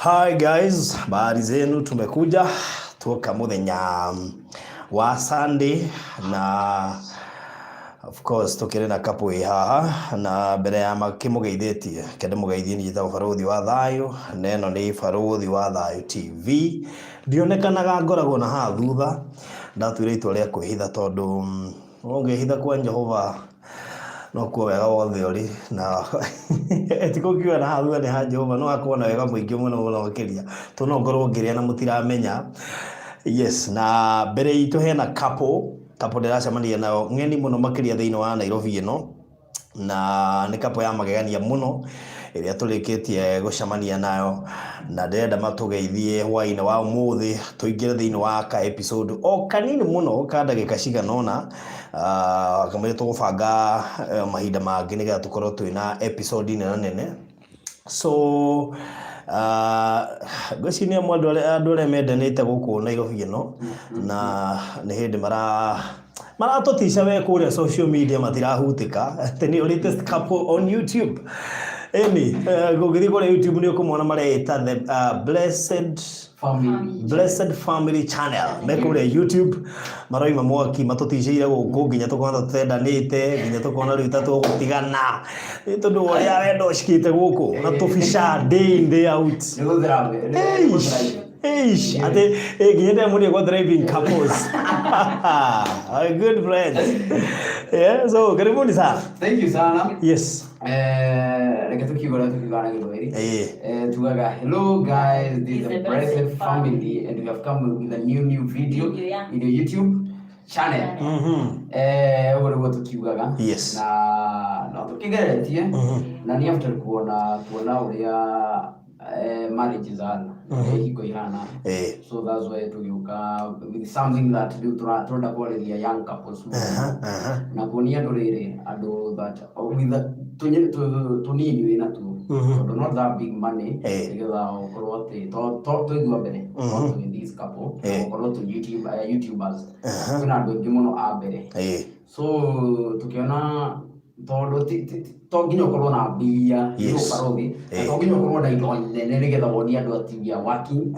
Hi guys, habari zenu. Tumekuja tuoka muthenya wa Sunday na of course tukiri na couple ĩ haha, na mbere ya makĩmũgeithĩtie kende mũgeithie. Niĩ njĩtagwo Barũthi wa Thayũ na ĩno nĩ Barũthi wa Thayũ TV. Ndionekanaga, ngoragwo na haha thutha. Ndatuire itua rĩa kwĩhitha tondũ ũngĩhitha kwa Jehova no kuo wega wothe ũrĩ, na tikũkiuga na haha thutha nĩ ha Jehova no hakorwo na wega mũingĩ mũno mũno makĩria, tondũ no ngorwo ngĩrĩa na mũtiramenya. Yes, na mbere itũ hena couple ndĩracemania nayo ng'eni mũno makĩria thĩinĩ wa Nairobi ĩno, na nĩ couple ya magegania mũno ĩrĩa tũrĩkĩtie gũcemania nayo, na ndĩrenda matũgeithie hwaĩ-inĩ wa ũmũthĩ, tũingĩre thĩinĩ wa ka episode o kanini mũno ka ndagĩka cigana ũna, kamũira tũgũbanga mahinda mangĩ nĩgetha tũkorwo twĩna episode nene nene. So ngwĩciria nĩ amwe andũ arĩa mendanĩte gũkũ Nairobi ĩno, na nĩ hĩndĩ maratũtica we kũrĩa social media matirahutĩka atĩ nĩ latest couple on YouTube. Ĩni ũngĩthiĩ kũrĩa YouTube nĩ ũkũmona mareĩta the Blessed Family. Blessed Family Channel. Me kũrĩa YouTube maroima mwaki, matũticĩire gũkũ nginya tũkona tũtendanĩte, nginya tũkona rĩu ta tũgũtigana nĩ tondũ wa ũrĩa wendo ũcikĩte gũkũ na tũbica day in day out. Nĩ gũthira. Eish, eish, ati nginya ndĩramũria kwa driving couples. Our good friends. Yeah, so karibuni sana. Thank you sana. Yes. Reke tukiuga ũrĩa tukiugaga na Gĩthwaĩri. Eh. Tugaga, "Hello guys, this is It's the the Blessed Blessed Family and we have come with a new video Video, yeah. in your YouTube channel." Ũguo nĩguo tukiugaga. Na no tũkĩgeretie na nĩ after kuona ũrĩa marriages ihana, ihiko ihana. So that's why tũgĩũka with something that rĩu tũrenda kwarĩria young couples mũno. Aha, aha. Na kuonia andũ rĩrĩ andũ that with the tũnini wĩ natuo, tondũ not that big money, nĩgetha ũkorwo atĩ tũigua mbere to this couple, ũkorwo tũ YouTube, YouTubers, kwĩna andũ aingĩ mũno a mbere. So tukiona tondũ to nginya ũkorwo na mbia ũbarothi, na to nginya ũkorwo na indo nene nĩgetha wonie andũ atĩ we are working,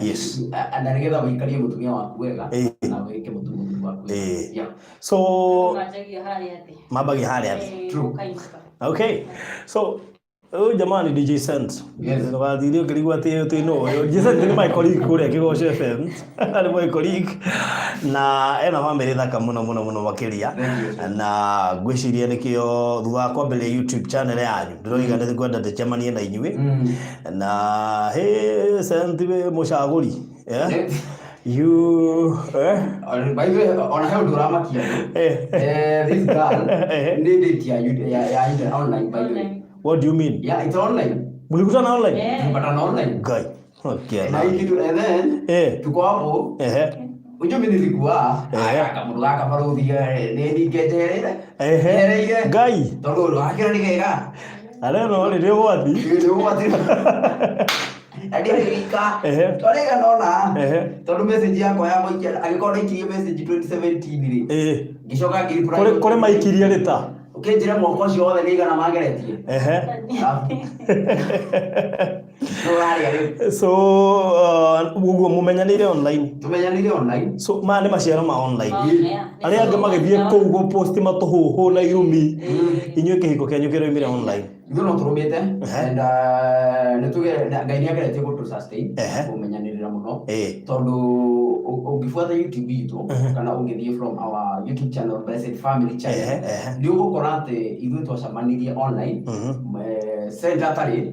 na nĩgetha ũikarie mũtumia waku wega na wĩke mũtumia waku wega. So Manjagia harĩa thĩ. Mambagia harĩa thĩ. True. Ũkainũka. Okay. So ũyũ jamaa ni DJ Sent. Yes. Ndũgathire ũkĩrigwo atĩ twĩ nũ ũyũ. DJ Sent nĩ my colleague kũrĩa Kĩgoco FM. Nĩ my colleague. Na ena family thaka mũno mũno mũno makĩria. Thank you. Na ngwĩciria nĩkĩo thutha wa kwambĩrĩria YouTube channel yanyu ndĩroiga nĩ ngwenda ndĩcemanie na inyuĩ. Na hey, Sent wĩ mũcagũri. Yeah? You eh? By the way, ona he ũndũ ũramakia andũ. This girl nĩ date ya internet online, by the way. Online. What do you mean? Yeah, it's online. Mlikutana online? Eh. Tulipatana online. Guy. Okay. Na hii kitu and then tuko hapo. Unajua mimi nilikuwa aya kamũndũ gaka barũthi nĩ ningenjereire. Njereire. Ngai. Tondũ ũndũ wakĩra nĩ kega. Arĩa no rĩ nĩ ũgwati. Nĩ ũgwati. Na ndĩrĩika. Twarĩga nona. Tondũ message yakwa ya gũikia angĩkorwo ndaikirie message 2017 rĩ. Ngĩcoka ngĩ-reply. Kũrĩ maikirie rĩ ta. Ũkĩnjĩra mwaka ũcio wothe nĩ igana mageretie. Nĩ ũrarĩa rĩu. So ũguo mũmenyanĩire online. Tũmenyanĩire online. So maya nĩ maciaro ma online. Yeah. Arĩa angĩ magĩthiĩ kũu gũposti matũhũhũ na irumi. Inyuĩ kĩhiko kĩanyu kĩroimire online. Ithuĩ no tũrũmĩte and nĩ tuge Ngai nĩ ageretie gũtũ sustain kũmenyanĩrĩra mũno, tondũ ũngĩbuata YouTube itũ kana ũngĩthiĩ from our YouTube channel, Blessed Family Channel, Ehe, ehe. nĩ ũgũkora atĩ ithuĩ twacemanirie online. Sent atarĩ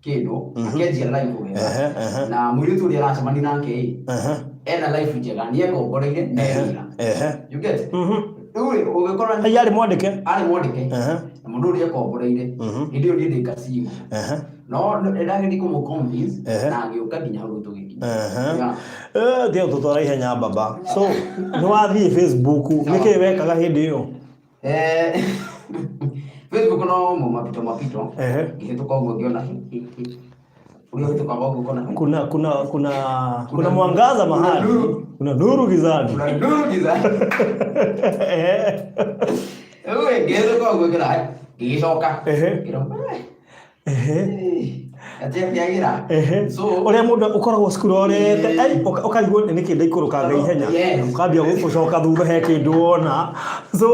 kĩndũ, akĩanjia live wega, Ehe, ehe. na mũirĩtu ũrĩa aracemania nake ĩ, ena life njega, nĩ ekomboreire na ewĩra. You get? Rĩu rĩ, ũgĩkora Ai arĩ mwandĩke. Arĩ mwandĩke. Na mũndũ ũrĩa ekomboreire, hĩndĩ ĩyo niĩ ndĩ kasimu, no ndĩrageria kũmũ convince na agĩũka nginya hau tũgĩkinya. Yeah. Ndio tũtwara ihenya baba. So nĩ wathiĩ Facebook, nĩkĩ wekaga hĩndĩ ĩyo? Facebook no mo mapito mapito. Ngĩhĩtũka ũguo ngĩona ũrĩa ũhĩtũkaga ũguo ũkona Kuna mwangaza mahali. Nuru. Kuna nuru gizani. Kuna nuru giza. Rĩu ĩ, ngĩhĩtũka ũguo ngĩona, ngĩgĩcoka. Ngĩona, Atiakiagira. So Ũrĩa mũndũ ũkoragwo cukuru orete, Ĩĩ. ũkarigwo nĩ nĩkĩ ndaikũrũkanga ihenya. Ũkambia gũcoka thutha he kĩndũ wona. So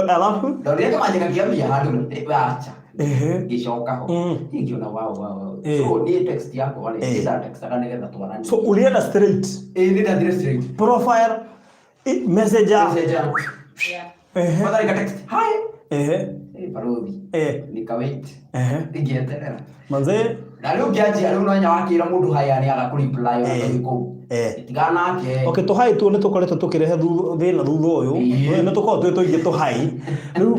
alafu Ndonire kamanja gakĩambia handũ acha. Ngĩcoka ho. Ngĩona wow wow wow. So niĩ text yakwa rĩ, ndatextaga nĩgetha twaranie. So ulienda straight? Ĩĩ, nĩ ndathire straight. Profile, messenger. Messenger. Kwanza nika text hi. Barothi. Nika wait. Ngĩeterera. Manze. Na rĩu ngĩanjia rĩu nonya wakĩra mũndũ haya nĩ aga kũ reply ona tũgĩ kũu. Tigana nake. Okay, tũhai tuo nĩ tũkoretwo tũkĩrehe thĩna thutha ũyũ. Nĩ tũkoragwo twĩ tũingĩ tũhai. Rĩu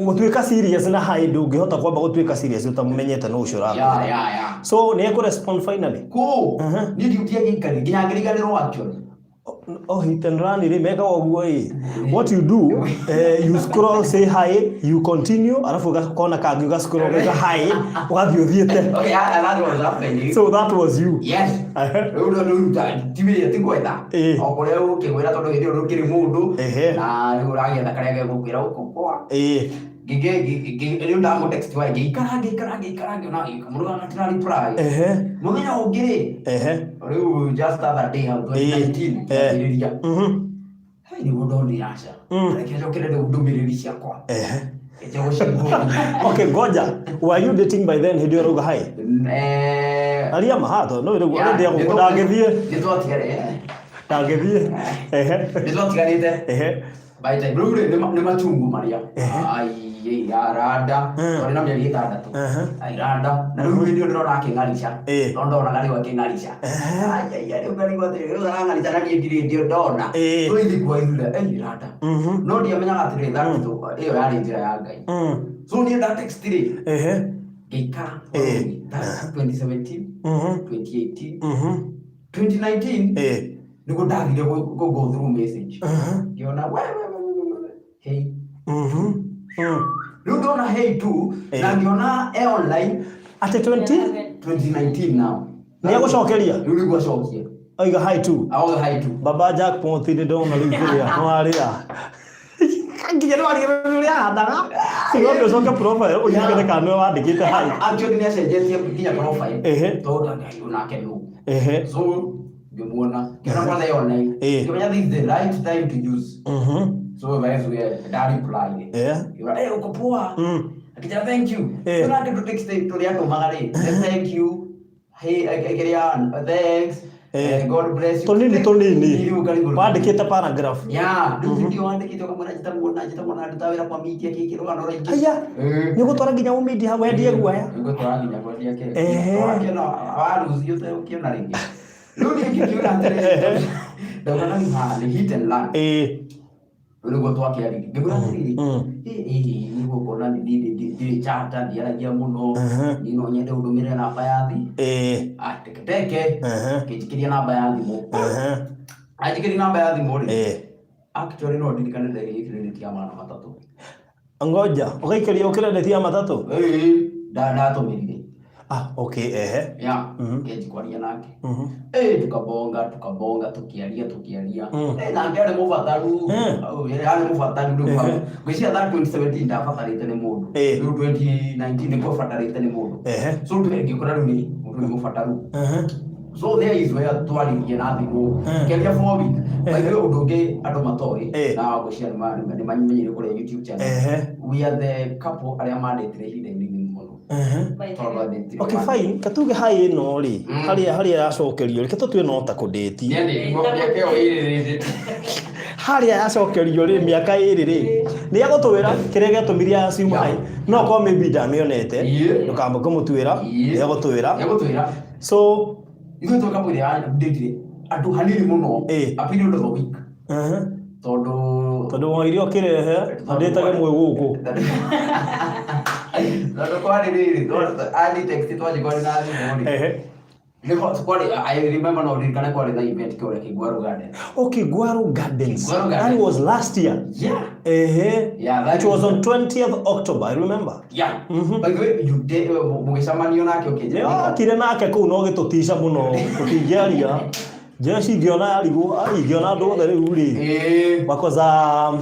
gũtuĩka serious na hai ndũngĩhota kwamba gũtuĩka serious ũtamũmenyete nũ ũcio ũrakwĩra. So nĩ ekũ respond finally? Kũ? Niĩ ndiũtiagĩikari nginya ngĩriganĩrwo actually. Oh, hit and run rĩ mekaga ũguo ĩ. What you do, you scroll, say hi, you continue, alafu ũgakona kangĩ ũga scroll ũgauga hi, ũgathiĩ ũthiĩte. Okay, that was happening. So that was you. Yes. Rĩu rĩu ti wĩra ti gwetha. O kũrĩa ũkĩgwĩra tondũ hĩndĩ ĩyo ndũkĩrĩ mũndũ. Na rĩu ũragĩetha karĩa gegũkwĩra gũkũ kwa. Rĩu ndamũ text wa ngĩikara ngĩikara ngĩikara ngĩona mũndũ gatira reply. Mũthenya ũngĩ rĩ. Rĩu just other day hau 2019 ngĩambĩrĩria. Hey, nĩguo ndonire aca. Reke njokere rĩu ndũmĩrĩri ciakwa. Reke gũcihũra. Okay, ngoja. Were you dating by then hĩndĩ ĩyo ũrauga hi? Aria ma haha tondũ no rĩu already ndangĩthiĩ. Nĩtwatiganĩte. Ndangĩthiĩ. Nĩtwatiganĩte. By time rĩu rĩ nĩ machungu marĩa. Ai aranda. Twarĩ na mĩeri ĩtandatũ. Airanda. Na rĩu hĩndĩ ĩyo ndĩrona akĩng'arica. No ndonaga rĩu akĩng'arica. Ai ai rĩu ngarigwo atĩrĩrĩ rĩu arang'arica na niĩ ndirĩ ndĩ ndona. Rĩu ithiĩ kwa ithura. Ei randa. No ndiamenyaga atĩrĩrĩ that ĩyo yarĩ njĩra ya Ngai. So niĩ nda text rĩ. Ngĩikara. That's 2017, 2018, 2019. Nĩguo ndathire go go through message. Ngĩona we we we we we hey. Rĩu ndona hey tu na ngĩona e online Atĩ 20? 2019 now. Nĩ egũcokeria? Rĩu nĩguo acokia. Oiga hi tu. Auga hi tu. Baba Jack Ponti nĩ ndona rĩu kũrĩa nĩwarĩa. Nginya nĩwarigĩrĩria ũrĩa ahandaga. Tiga ũndũ ũcoke profile ũririkane kana nĩwe wandĩkĩte hi. Actually nĩ acenjetie nginya profile. Tondũ ngai onake nũ. So ngĩmuona. Ngĩona kwanza e online. Ngĩmenya this is the right time to use. So that's where nda reply. Ngĩona uko poa. Akĩnjĩra thank you. So nake ndũ text tũrĩa atũmaga rĩ. Thank you. Hey, akĩrĩa thanks. God bless you. Tũnini tũnini. Wandĩkĩte paragraph. Yeah, rĩu video wandĩkĩte ũkamwĩra njĩtagwo na njĩtagwo na nduta wĩra kwa media kĩkĩ rũgano rũingĩ. Aya. Nĩ ũgũtwara nginya ũ media wendie guoya. Nĩ ũgũtwara nginya kwendia kĩ. Wakĩona waruci ũtegũkĩona rĩngĩ. Rĩu niĩ ngĩkiuga atĩrĩrĩ, ndauga na haha nĩ hit and run. Rĩu nĩguo twakĩaririe. Ngĩmwĩra atĩrĩrĩ, ĩ nĩguo ũkona ndirĩ chata, ndiaragia mũno. Niĩ no nyende ũndũmĩre namba ya thimũ. Ah, teke teke. Ngĩnjikĩria namba ya thimũ. Anjikĩria namba ya thimũ rĩ. Actually no ndirikane ndagĩire credit ya 300. Ngoja, ũgaikĩria credit ya matatũ? Ĩĩ, ndatũmĩrire. Ah, okay, Yeah, ngĩanjia kwaria nake. Tukabonga, tukiaria. Nake arĩ mũbataru. Arĩ mũbataru rĩu hau. Ngwĩciria that 2017 ndabatarĩte nĩ mũndũ. Rĩu 2019 nĩguo abatarĩte nĩ mũndũ. So ngĩkora rĩu nĩ mũndũ nĩ mũbataru. So there is where twaririe na thimũ. Ngĩaria for a week. By the way, ũndũ ũngĩ andũ matoĩ, na ngwĩciria nĩ mamenyire kũrĩa YouTube channel. We are the couple arĩa mandĩtire ihinda inini mũno. Okay, fine. Katuge hai ĩno rĩ, harĩa yacokerio, reke tũtue no ta kũndĩti. Harĩa yacokerio rĩ, mĩaka ĩrĩ rĩ, nĩ egũtwĩra kĩrĩa gĩatũmire assume hi. No korwo maybe ndamĩonete, ndũkambe kũmũtuĩra, nĩ egũtwĩra. So Ithuĩ twĩ couple ĩrĩa ndĩtire andũ hanini mũno, a period of a week. Tondũ woire ũkĩrehe, na ndĩtage mwĩ gũkũ. Tondũ kwarĩ rĩrĩ, ani text twanjia kwaria na thimũ rĩ. Nĩho kwarĩ, I remember no ndirikane kwarĩ na event kũrĩa Kĩngwaru Gardens. Okay, Ngwaru Gardens. Ngwaru Gardens. That was last year. Yeah. Yeah, that It was is on 20th October, I remember. Yeah. By the way, you did, mũgĩcemanio nake ũkĩnjĩra. Nĩwokire nake kũu no gĩtũtica mũno, tũtingĩaria. Jeshi ingĩona yarigwo, ingĩona andũ othe rĩu rĩ. Makosa,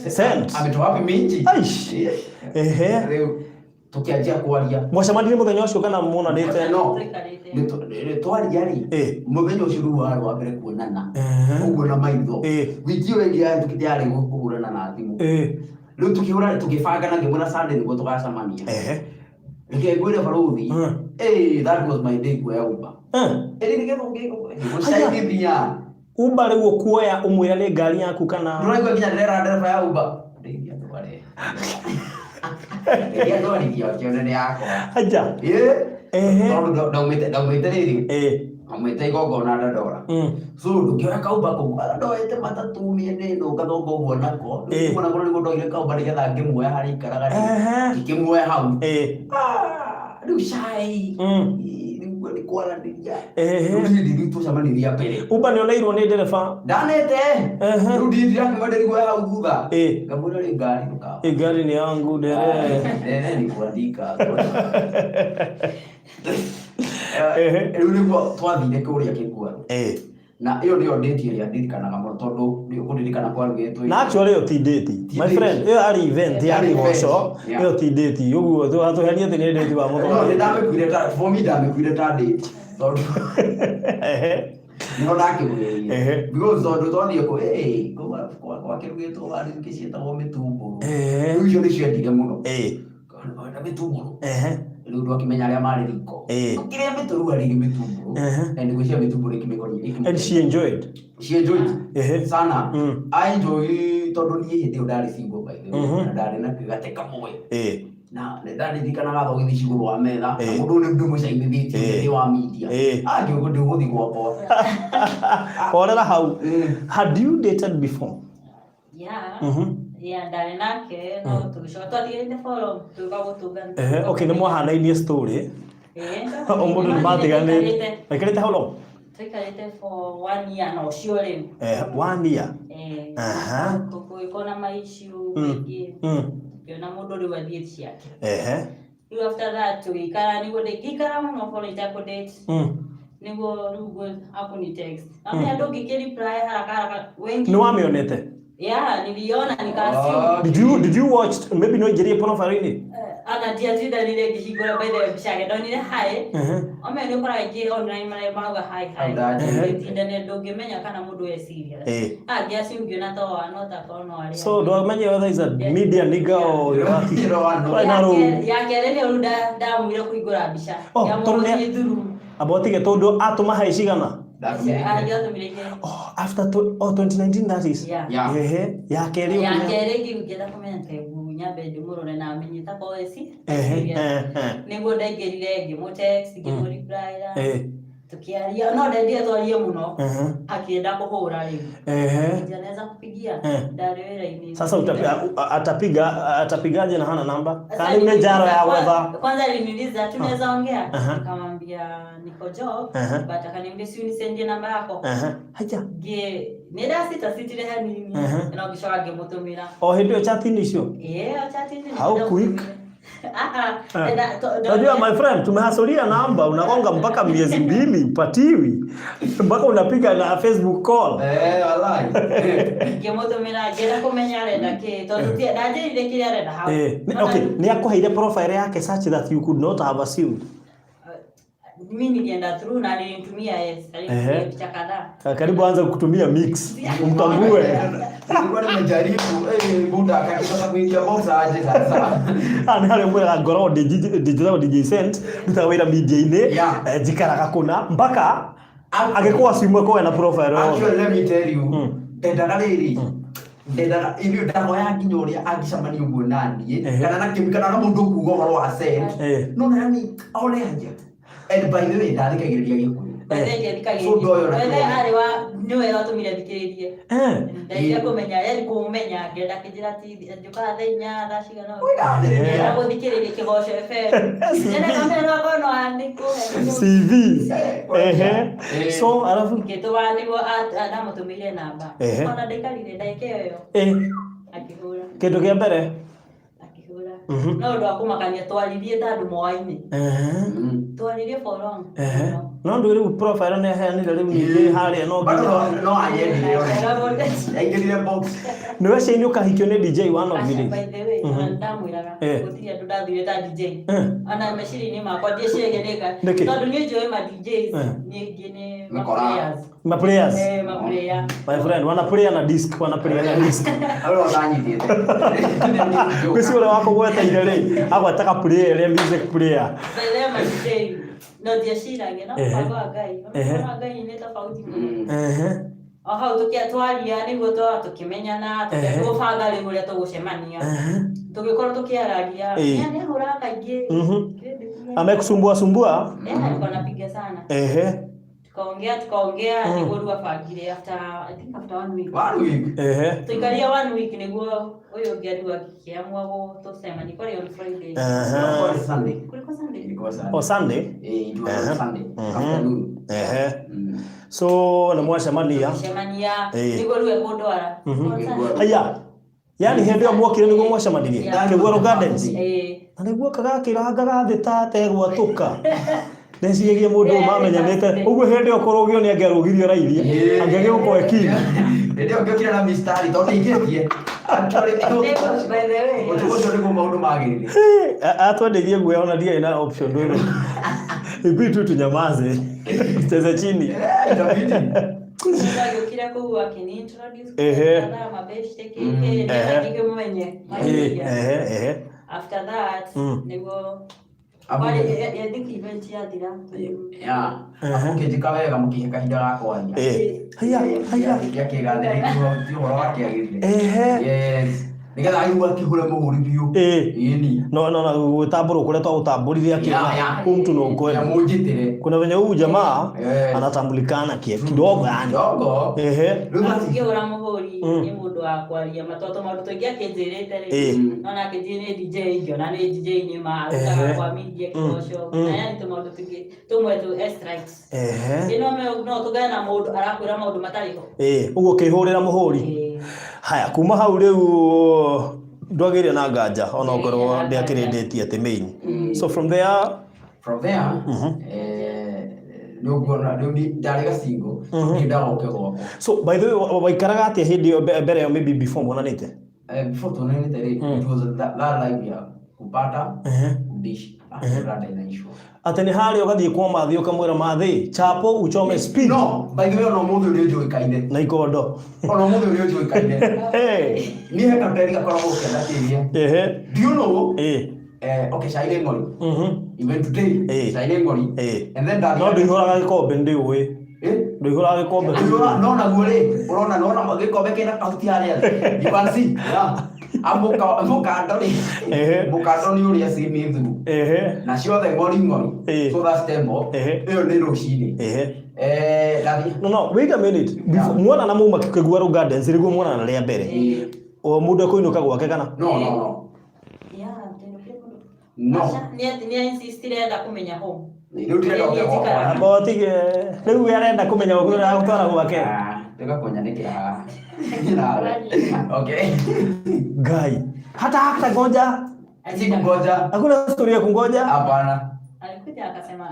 sent. Ametoa wapi minji? Aish. Rĩu. Tukianjia kwaria. Mwacemanirie muthenya ucio kana muonanite? No. Tũikarĩte. Twaria rĩ, mũthenya ũcio rĩu warĩ wa mbere kuonana ũguo na maitho. Wiki ĩyo ĩngĩ yahĩtũkĩte yarĩ kũhũrana na thimũ. Rĩu tũkĩhũra, tũgĩbanga na ngĩmwĩra Sunday nĩguo tũgacemania. Reke ngwĩre barũthi, that was my day kuoya Uber. Ĩrĩ nĩgetha ũngĩgũcaithithia. Uber rĩu ũkuoya ũmwĩra nĩ ngari yaku kana? Ndũraigua nginya ndĩrera ndereba ya Uber. Ndeithia ndware. Ndeithia ndwarithia ũkĩone nĩ yakwa. Aja. Tondũ ndaumĩte rĩrĩ. Ndaumĩte igongona Dandora. So ndũngĩoya kauba kau kwanza ndoete matatũ mĩena ĩno ngathonga ũguo nako. Rĩu nako nĩguo ndoire kauba nĩgetha ngĩmuoya harĩa aikaraga rĩ. Ngĩkĩmuoya hau. Ah, rĩu cai. Rĩu nĩ kwaranĩria. Rĩu hĩndĩ rĩu tũcemanirie mbere. Uber nĩ oneirwo nĩ ndereba. Ndanete. Rĩu ndirakĩmwenderia guoya hau thutha. Ngamwĩra rĩ ngari ndũka. Ngari ni yangu ndere. Ndere ni kuandika. Rĩu nĩguo twathire kũrĩa Kĩguaru. Na ĩyo nĩyo date ĩrĩa ndirikanaga mũno tondũ nĩ kũririkana kwarugĩtwo. Na actually ĩyo ti date. My friend, ĩyo yarĩ event ya kĩgoco, ĩyo ti date. Ũguo tũhenie atĩ nĩ date wa mũthoni. No nĩ ndamĩkuire ta, for me ndamĩkuire ta date. Tondũ nĩho ndakĩgwĩrire. Because tondũ twathiĩ kũ, gwakĩrugĩtwo waru ingĩ ciĩtagwo mĩtumbũrũ. Rĩu icio nĩcio endire mũno. Na mĩtumbũrũ. Rĩu ndwakĩmenya arĩa marĩ riko. Kĩrĩa mĩtũrũ arĩ mĩtumbũrũ. And gwĩciria mĩtumbũrũ ĩkĩmĩkoria. And she enjoyed. She enjoyed. Sana. I enjoy tondũ niĩ hĩndĩ ĩyo ndarĩ single by the way. Na ndarĩ na gate kamwe. Na ndaririkanaga thogithi cigũrũ wa metha. Na mũndũ nĩ ndĩmũcainithĩtie thĩinĩ wa media. Angĩũkũ ndĩgũthiĩ gwakwa. Horera hau. Had you dated before? Yeah. Yeah, ndarĩ nake no tũgĩcoka twathiĩte forum tũgĩũka gũtũngana. Okay, nĩ mwahanainie story. O mũndũ nĩ matiganĩte. Maikarĩte how long? Tũikarĩte for 1 year na ũcio rĩu. 1 year. Tũgĩkorwo na ma issue maingĩ. Ngĩona mũndũ rĩu athiĩ ciake. Rĩu after that tũgĩikara nĩguo ndĩngĩikara mũno for itakũ date. Nĩguo rĩu akũni text. Amenya ndũngĩkĩ reply haraka haraka wengi. Nĩ wamĩonete? Yeah, niliona nikaassume. Did you watch maybe no injirie profile-inĩ? Ana ndiatindanire ngĩhingũra by the way mbica yake ndonire hi. Ome nĩ ũkoraga aingĩ online marauga hi hi. Ndũngĩtindania ndũngĩmenya kana mũndũ e serious. Ngĩassume ngĩona to wa no ta korwo no arĩa. So ndwamenye whether is a media nigga or what. Ya kerĩ nĩ rĩu ndamwĩra kũhingũra mbica. Oh, tondũ nĩ through. Amba ũtige tondũ atũma hi cigana? Oh, after 2019 that is. Yeah. Ya kerĩ. Ya kerĩ ngĩenda kũmenya teguo nyambe ndĩmũrore na amenye ta korwo eci. Nĩguo ndaingĩrire ngĩmũ text ngĩmũ reply. Tukiaria no ndendire twarie mũno. Akĩenda kũhũra rĩu. Anaweza kupigia ndarĩ wĩra-inĩ. Sasa atapiga atapigaje na hana namba? Kana nĩ njaro ya gwetha. Kwanza aliniuliza tunaweza ongea? Nikamwambia niko job but akaniambia si unisendie namba yako. Haja. Nge nĩ sita sitire hanini na ngĩcoka ngĩmũtũmĩra. O hĩndĩ ĩyo chat-inĩ icio? Chat-inĩ. How quick? Unajua my friend, tumehasulia namba unagonga mpaka miezi 2 upatiwi. Mpaka unapiga na Facebook call. Wallahi. Ngĩmũtũmĩra ngĩenda kũmenya arenda kĩ tondũ ndanjĩrire kĩrĩa arenda hau. Okay, nĩ akũheire profile yake such that you could not have assumed. Mimi nilienda through na alinitumia yes, alinitumia picha kadhaa. Karibu anza kutumia mix umtambue. Nilikuwa nimejaribu buda akakitaka kuingia box aje sasa. Nĩ harĩa mwĩraga ngoragwo digital DJ Cent, ndutaga wĩra media-inĩ, njikaraga kũna mpaka agĩkũa simu akoya na profile yothe. Actually let me tell you, ndendaga rĩrĩ. Ndendaga ithuĩ ndahoya nginya ũrĩa angĩcemania ũguo na niĩ, kana na kĩmi, kana na mũndũ ũkuga ũhoro wa Cent. No na yani one aja. And by the way, ndathikagĩrĩria Gĩkũyũ. So ndoyo na arĩ wa nĩwe watũmire thikĩrĩrie. Ndaigua kũmenya, yani kũmenya, ngĩenda kĩnjĩra ti njũkaga thaa inya, thaa cigana ũguo. Ngĩenda gũthikĩrĩria Kĩgoco FM. Ngĩenda kamera no akorwo no andĩkwo. CV. So alafu ngĩtũma nĩguo ndamũtũmĩire namba. Ona ndaikarire ndagĩka ĩyo. Akĩhũra. Kĩndũ kĩa mbere? Akĩhũra. No ũndũ wa kũmakania twaririe ta andũ moaine. Twaririe for long. No ndå rä u profile nä aheanire rä u ningä harä no Bado nginya no anyendire ona. Yaingĩrire box. Nä weceinä å kahikio nä DJ one of the Aca, days. by the way, ona ndamwĩraga gũtirĩ andũ ndathire ta DJ. Ona meciria-inĩ makwa ndieciragia nĩka Nĩkĩ? tondũ niĩ njũĩ ma DJs ningĩ nĩ ma Mĩkora. players. Ma players. Eh, ma player. My friend, wana player na disc, wana player na disc. Ũrĩa ũtanyitĩte. Gwĩci ũrĩa wakũgweteire rĩ, agwetaga player ĩrĩa music player. By the way, ma DJ no ndieciragia no mũbango wa Ngai. Mũbango wa Ngai nĩ tofauti mũno. O hau tũkĩatwaria nĩguo twa tũkĩmenyana tũkĩbanga rĩu ũrĩa tũgũcemania tũgĩkorwo tũkĩaragia. Nĩ ahũraga kaingĩ. Amekusumbua sumbua? Eh, alikuwa anapiga sana. Tukaongea tukaongea nĩguo rĩu abangire after, I think after one week. One week. Tuikaria one week nĩguo ũyũ ũngĩ ariu akĩamua gũtũcemania kwarĩ on Friday. Ilikuwa Sunday. Kulikuwa Sunday. Ilikuwa Sunday. O Sunday? Eh, it was on Sunday afternoon. So nĩ mwacemania. Tũgĩcemania nĩguo rĩu ekũndwara. On Sunday. Haya. Yani hĩndĩ ĩyo mwokire nĩguo mwacemanirie Kĩguaro Gardens. Na nĩguo kagakĩrangaga thĩ ta ategwatũka. Ndeciragia mũndũ ũyũ mamenyanĩte ũguo hĩndĩ ĩyo kũrũgio nĩ angĩarũgirio raithi angĩagĩũkwo ekini. Hĩndĩ ĩyo ngĩokire na mistari tondũ ndingĩtie. Actually, Nĩguo, by the way, ũtukũ ũcio nĩguo maũndũ magĩrire. Atwendeirie guoya ona ndiarĩ na option ndwĩrwo. Ibidi tu tunyamaze. Tucheze chini. Eh, itabidi. Mũndũ agĩũkire kũu akĩni introduce kadhaa mabeshte kĩkĩ ngĩkĩmũmenye. After that nĩguo kwarĩ I think event yathira. Yeah. Mũkĩnjĩka wega mũkĩhe kahinda ga kwaria. Haya haya. Gĩakĩgathĩrĩirio ti ũhoro wakĩagĩrire. Yes. Nĩgetha aigua akĩhũre mũhũri biũ. Ĩni. No no no gwĩtambũrwo kũrĩa twagũtambũrire akiona huyu mtu ni ukweli. Mũnjĩtĩre. Kuna venye huyu jamaa anatambulikana kidogo yani. Kidogo. Rĩu basi. Ngĩhũra mũhũri nĩ mũndũ wa kwaria matondũ maũndũ tũingĩ akĩnjĩrĩte rĩ nona akĩnjĩra nĩ DJ ngĩona nĩ DJ nĩ ma arutaga kwa media kĩgoco na yani tũmaũndũ tũingĩ tũmwe tũ extracts. Ĩno no tũgane na mũndũ arakwĩra maũndũ matarĩ ho. Ũguo ũkĩhũrĩra mũhũri. Haya kuma hau rĩu ndwagĩire na nganja ona okorwo ndĩakĩrĩndĩtie atĩ main. So from there nĩ ũkuona rĩu ndarĩ gacingo ngĩendaga ũke gwakwa. So by the way waikaraga atĩa hĩndĩ ĩyo mbere ĩyo maybe before mwonanĩte? Before tuonanĩte rĩ, it was that life ya kupata kudishi inaishwa. Atĩ nĩ harĩa ũgathiĩ kwa Mathĩ ũkamwĩra Mathĩ chapo uchome speed. No, by the way ona ũmũthĩ ũrĩa ũnjũĩkaine. Na ikondo. Ona ũmũthĩ ũrĩa ũnjũĩkaine. Niĩ he kabuteri gakoragwo kena kĩria. Do you know? Okay, cai nĩ ng'ori. Even today, cai nĩ ng'ori. And then No ndũihũraga gĩkombe nĩndĩũĩ. Ndũihũraga gĩkombe. No naguo rĩ, ũrona nona gĩkombe kĩna kahuti harĩa thĩ. You can see. Yeah. Mũkando rĩ, mũkando nĩ ũrĩa ci through. Na ciothe ng'ori ng'ori. So that's tembo. Ĩyo nĩ rũcinĩ. No no, wait a minute. Mwona na muma Kĩguaro Gardens nĩguo mwonana rĩa mbere. O mũndũ ekũinũka gwake kana? No no no. No. Nĩ insistire enda kũmenya home. Rĩu ndĩrenda ũke gwakwa. Amba ũtige rĩu we arenda kũmenya ũguo ũragũtwara gwake. Tiga kũnyanĩkĩra haha. Okay. Ngai. Hata hata ngoja. Sikungoja. Hakuna story ya kungoja. Hapana. Alikuja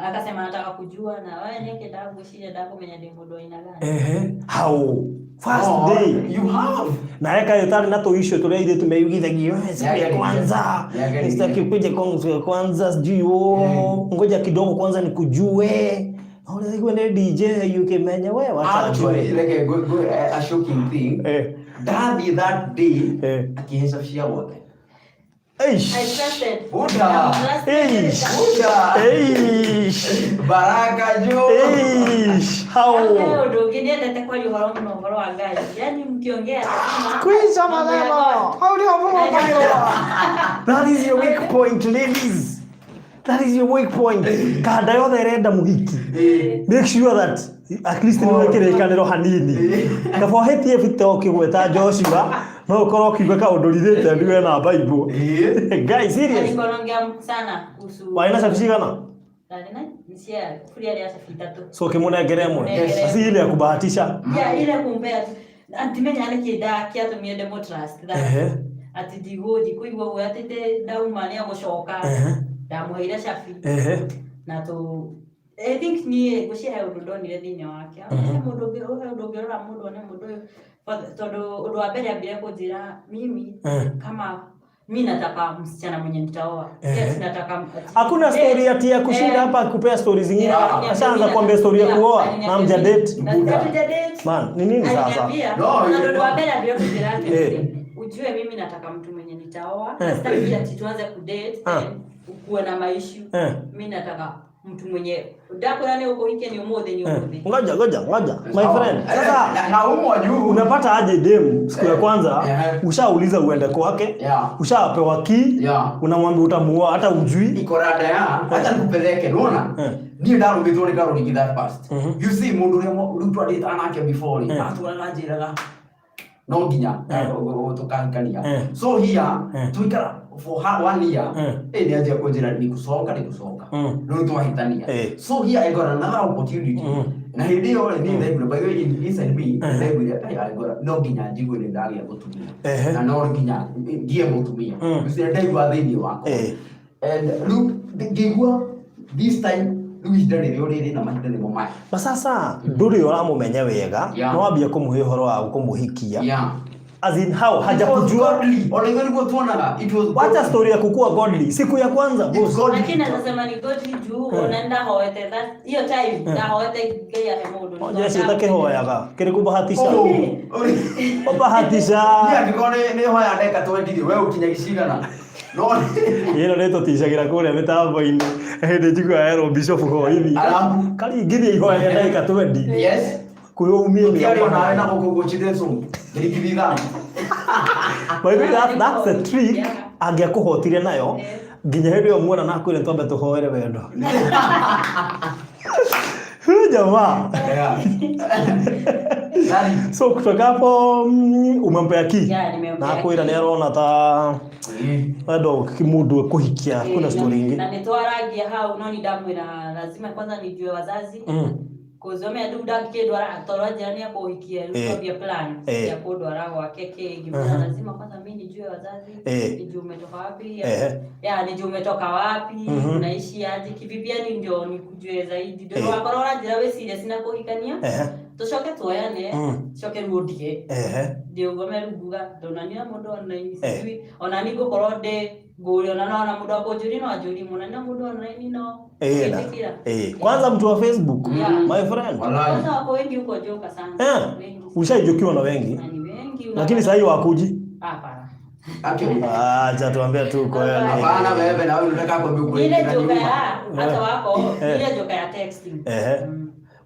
akasema anataka kujua na wewe nĩkĩ ndagwĩciria ndakũmenya ndĩ mũndũ aina gani. How? First day. You have. Na eka yote na tuisho tulia ile tumeigithagia siku ya kwanza. Sitaki ukuje kwangu siku ya kwanza sijui ngoja kidogo kwanza nikujue. Ule ni DJ ukimenya wewe wacha. Actually, like a shocking thing. Daddy that day akihesabia gwake. Eish. I trusted. Buda. Eish. Buda. Eish. Baraka jo. Eish. How? Ũndũ ũngĩ nĩendete kwaria ũhoro mũno ũhoro wa Ngai. Yaani mkiongea atasema Kwisha maneno. Hau ndio That is your weak point, ladies. That is your weak point. Kanda yothe ĩrenda mũhiki. Make sure that at least nĩ wekĩrĩkanĩro hanini. Kaba ũhĩtie bita ũkĩgweta Joshua no ũkorwo ũkiuga kaũndũ related we na Bible. Guys, serious. Alikuwa anaongea sana kuhusu Waina cabi cigana? So ũkĩmũnengera ĩmwe. Si ile ya kubahatisha. Yeah, ile kumpea. Antimenya nĩkĩ ndakĩatũmire ndĩmũ trust that. Atĩ ndikũigua ũguo atĩ ndauma nĩ egũcoka. Ndamũheire cabi. Na I think niĩ ngwĩciria he ũndũ ndonire thĩinĩ wake. He mũndũ ũngĩ, he ũndũ ũngĩrora mũndũ one mũndũ ũyũ tondũ ũndũ wa mbere ambire kũnjĩra mimi kama mi nataka msichana mwenye nitaoa. Yes, nataka Hakuna story ati ya kushinda hapa kupea story zingine. Yeah. Ashaanza kuambia story ya kuoa na hamja date. Na hatuja date. Man, ni nini sasa? Aliniambia, No, na yeah. ndo wa mbele ambia kujira Eh. ujue mimi nataka mtu mwenye nitaoa. Eh. Sitaki ati tuanze kudate Ah. then ukuwe na maishu. Eh. Mimi nataka mtu mwenye ndakora ni ukuhike ni umuthi ni Eh. umuthi. Ngoja ngoja ngoja. My friend. Sasa Na- na umwa juu unapata aje dem siku ya kwanza Eh. ushauliza uende kwake Yeah. ushapewa key Yeah. unamwambia utamuoa hata ujui iko rada ya acha nikupeleke unaona Eh. niĩ ndarũmĩtwo nĩ Karũrigi that fast Mhm. you see mũndũ ũrĩa rĩu twadĩtana nake before rĩ Eh. atũraga njĩraga no nginya Eh. tũkahikania Eh. so here Eh. tũikara for her one year Eh. eh nĩ anjia kũnjĩra nĩ gũcoka nĩ gũcoka Mm. rĩu twahĩtania Eh. so here I got another opportunity Mm. na hĩndĩ ĩyo rĩ niĩ ndaiguire by the way inside me Eh. ndaiguire "Ai, I got no nginya njigue nĩ ndagĩa mũtumia Ehe. na no nginya ngie mũtumia Mm. You see, ndaigua thĩinĩ wakwa Eh. and rĩu ngĩigua this time rĩu ihinda rĩrĩa rĩrĩ na mahinda nĩmo maya na sasa ndũrĩ ũramũmenya wega Yeah. no wambia kũmũhe ũhoro wa kũmũhikia yeah as in how It was hajakujua godly. Ona ithuĩ nĩguo tuonaga it was wacha godly. story ya kukua godly siku ya kwanza It's boss godly. Lakini anasema ni godly juu ona ndahoete that hiyo time ndahoete Ngai ahe mũndũ. Onje ciĩta kĩhoyaga kĩrĩ kũbahatisha Oh, ũbahatisha Niĩ angĩkorwo nĩ hoya ndagĩka 20 rĩ we ũkinyagia cigana no ĩno nĩ tũticagĩra kũrĩa mĩtambo-inĩ hĩndĩ njiguaga erwo bishop hoithi Alafu? karingithia ihoya rĩa ndagĩka 20 yes kwĩyũmie ũtiarĩ onawe na gũkũ ũguo children's home ngiri ngiri ithano By the way, that's the trick Yeah. angĩakũhotire nayo Yeah. nginya hĩndĩ ĩyo muona na akwĩre twambe tũhoere wendo Huyu jamaa Yeah. That is- so kutoka hapo umempea key Yeah, nimempea na akwĩra key. nĩ arona ta Eh. wendo mũndũ ekũhikia kuna story ingĩ na nĩtwarangia hau no nindamwĩra lazima kwanza nijue wazazi kuzomea rĩu ndangĩkĩndwara tondũ anjĩra nĩ akũhikia rĩu Eh. twambie plan Eh. ya kũndwara gwake kĩ ngĩmwĩra Aha. lazima kwanza mi nijue wazazi Eh. nijue umetoka wapi Ehe. ya nijue umetoka wapi unaishi aje kivipi yani ndio nikujue zaidi ndio Eh. wakorwo ũranjĩra wĩ serious na kũhikania Ehe. tũcoke tuoyane coke rĩu ũndige Ehe. ndĩũgome rĩu nguga ndonania mũndũ online Eh. sijui ona ni ngũkorwo ndĩ ngũri ona no ona mũndũ akũnjũria no anjũrie mũno na mũndũ online no Eh, na. Ũgĩtĩkĩra. Eh. Kwanza mtu wa Facebook Yeah. my friend Wallahi. Kwanza wako wengi huko joka sana. Eh. Wengi. Ushaijokiwa na wengi Na ni wengi. lakini sahii wakuji Hapana. Actually, acha tuambia tu kweli hapana wewe na wewe unataka kuambia ukweli Ile na joka nyuma. ya hata wako Eh. ile joka ya texting. Ehe.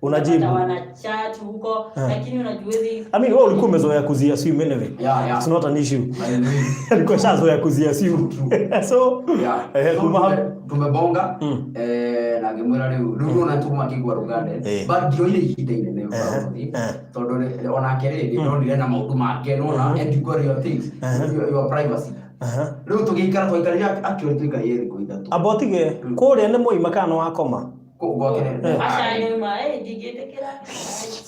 Unapata Unajibu. wana chat huko Eh. lakini unajuezi I mean wewe ulikuwa umezoea kuziassume anyway. Yeah, yeah. It's not an issue. Hallelujah. Alikuwa shazoea kuziassume. So Yeah. eh, So, kuma tumebonga eh, na ngĩmwĩra rĩu rĩu ona tuma kĩgwa rũgande Eh. but ndioire ihinda inene ũgathĩ eh. tondũ onake rĩ nĩ ndonire na maũndũ make nona and you got your things your privacy Aha. rĩu tũgĩikara twaikarire actually twaikarire thikũ ithatũ Amba ũtige kũrĩa nĩ mũima kana nĩ wakoma Kũu gwake nĩ- aca nyuma eh ndingĩtĩkĩra.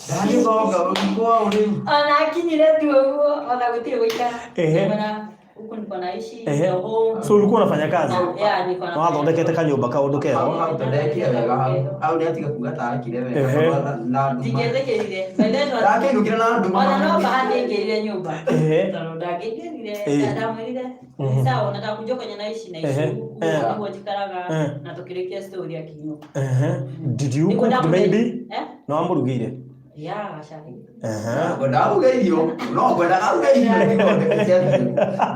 ndagĩthonga kwao rĩu Ona akinyire tu ũguo ona gũtirĩ gũikara. Ehe. Ngĩmwĩra, huku niko naishi Ehe. ndio home. So ulikuwa unafanya kazi Na- yeah, niko na na wathondekete kanyũmba kaũndũ hau keho hau tondekire wega hau hau nĩ atiga kuga ta akire wega Ehe. tondũ na nduma Ndingĩtĩkĩrire. By the way, ndakĩinũkire na nduma Ona no bahati aingĩrire nyũmba. Ehe. Tondũ ndangĩingĩrire Eh. ndamwĩrire sawa unataka kujua kwenye naishi naishi Ehe. huku Eh. niguo njikaraga Eh. na tũkĩrĩkia story akiinũka. Ehe. Did you Nĩguo cook ndamũgeithia- maybe? Eh? No wamũrugĩire? Yeah, gacai. Ehe. Ngwendaga aruge irio no ngwendaga aruge irio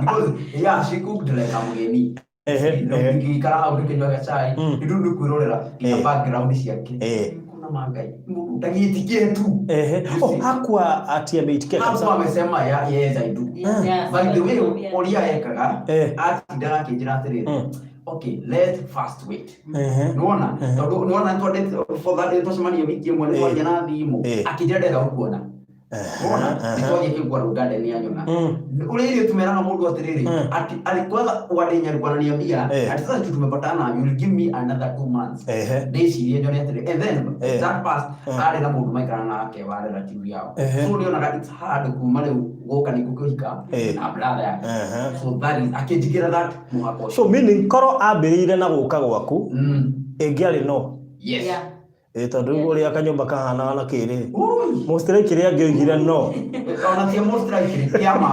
because yeah she cooked like a mũgeni Ehe, ehe. ngĩikara hau ngĩkĩnyua gacai rĩu nĩ kwĩrorera nginya background ciake Eh. kuna mangai mũndũ ndagĩtikie tu Ehe. Oh, hakuwa ati ameitikia hapo kabisa. amesema ya yes I do Yeah, by the way yeah. ũrĩa ekaga Eh. atindaga akĩnjĩra atĩrĩrĩ okay let's first wait Ehe. nĩwona tondũ nĩwona twandĩte for that twacemania wiki ĩmwe nĩ twaria na thimũ Eh. akĩnjĩra ndenda gũkuona Nĩwona nĩ twathiĩ kĩgwa rũgande nĩ anyona ũrĩa ithuĩ tumeraga mũndũ atĩrĩrĩ ati kwanza wadenya alikuwa ananiambia Eh. ati sasa tu tumepatana you will give me another 2 months Ehe. ndĩcirie njone atĩrĩ and then Eh. that past arĩ na mũndũ maikara nake wa relative yao Ehe. so nĩonaga it's hard kuma rĩu gũka nĩ kũhika Eh. na brother yake Ehe. so that is akĩnjigĩra that mũhaka ũcio So meaning korwo ambĩrĩire na gũka gwaku ĩngĩarĩ no. yes Yeah. Ĩ tondũ rĩu ũrĩa kanyũmba kahana na kĩrĩ Ui. mũstrike ĩrĩa angĩoigire no Ona ti most likely kĩama.